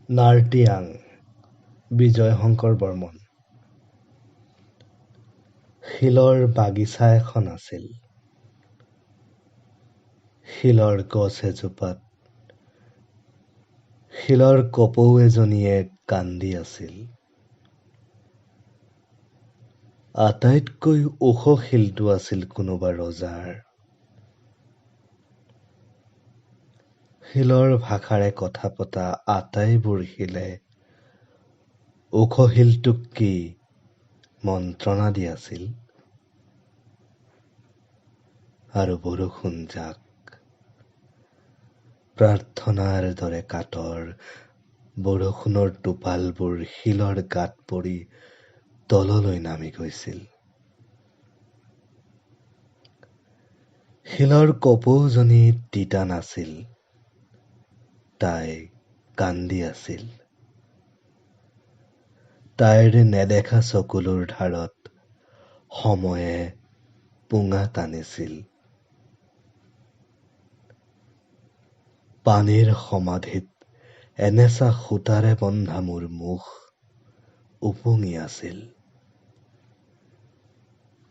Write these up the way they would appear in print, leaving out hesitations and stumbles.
নাৰ্টিয়াং, বিজয় শংকৰ বৰ্মন। শিলৰ বাগিচা এখন আছিল। শিলৰ গছ এজোপাত শিলৰ কপৌ এজনীয়ে কান্দি আছিল। আটাইতকৈ ওখ শিলটো আছিল কোনোবা ৰজাৰ। শিলৰ ভাষাৰে কথা পতা আটাইবোৰ শিলে ওখ শিলটোক কি মন্ত্ৰণা দি আছিল? আৰু বৰষুণজাক প্ৰাৰ্থনাৰ দৰে কাতৰ বৰষুণৰ টোপালবোৰ শিলৰ গাত পৰি তললৈ নামি গৈছিল। শিলৰ কপৌজনী তিতা নাছিল, তাই কান্দি আছিল। তাইৰ নেদেখা চকুলোৰ ধাৰত সময়ে পুঙা টানিছিল। পানীৰ সমাধিত এনেচা সূতাৰে বন্ধা মোৰ মুখ ওপঙি আছিল।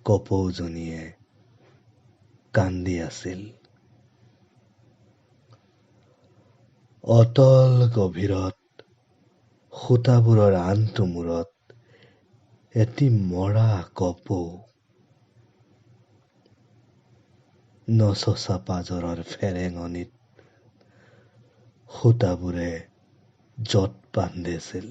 কপৌজনীয়ে কান্দি আছিল। অতল গভীৰত সূতাবোৰৰ আনটো মূৰত এটি মৰা কপৌ। নচচা পাঁজৰৰ ফেৰেঙনিত সূতাবোৰে জঁট বান্ধিছিল।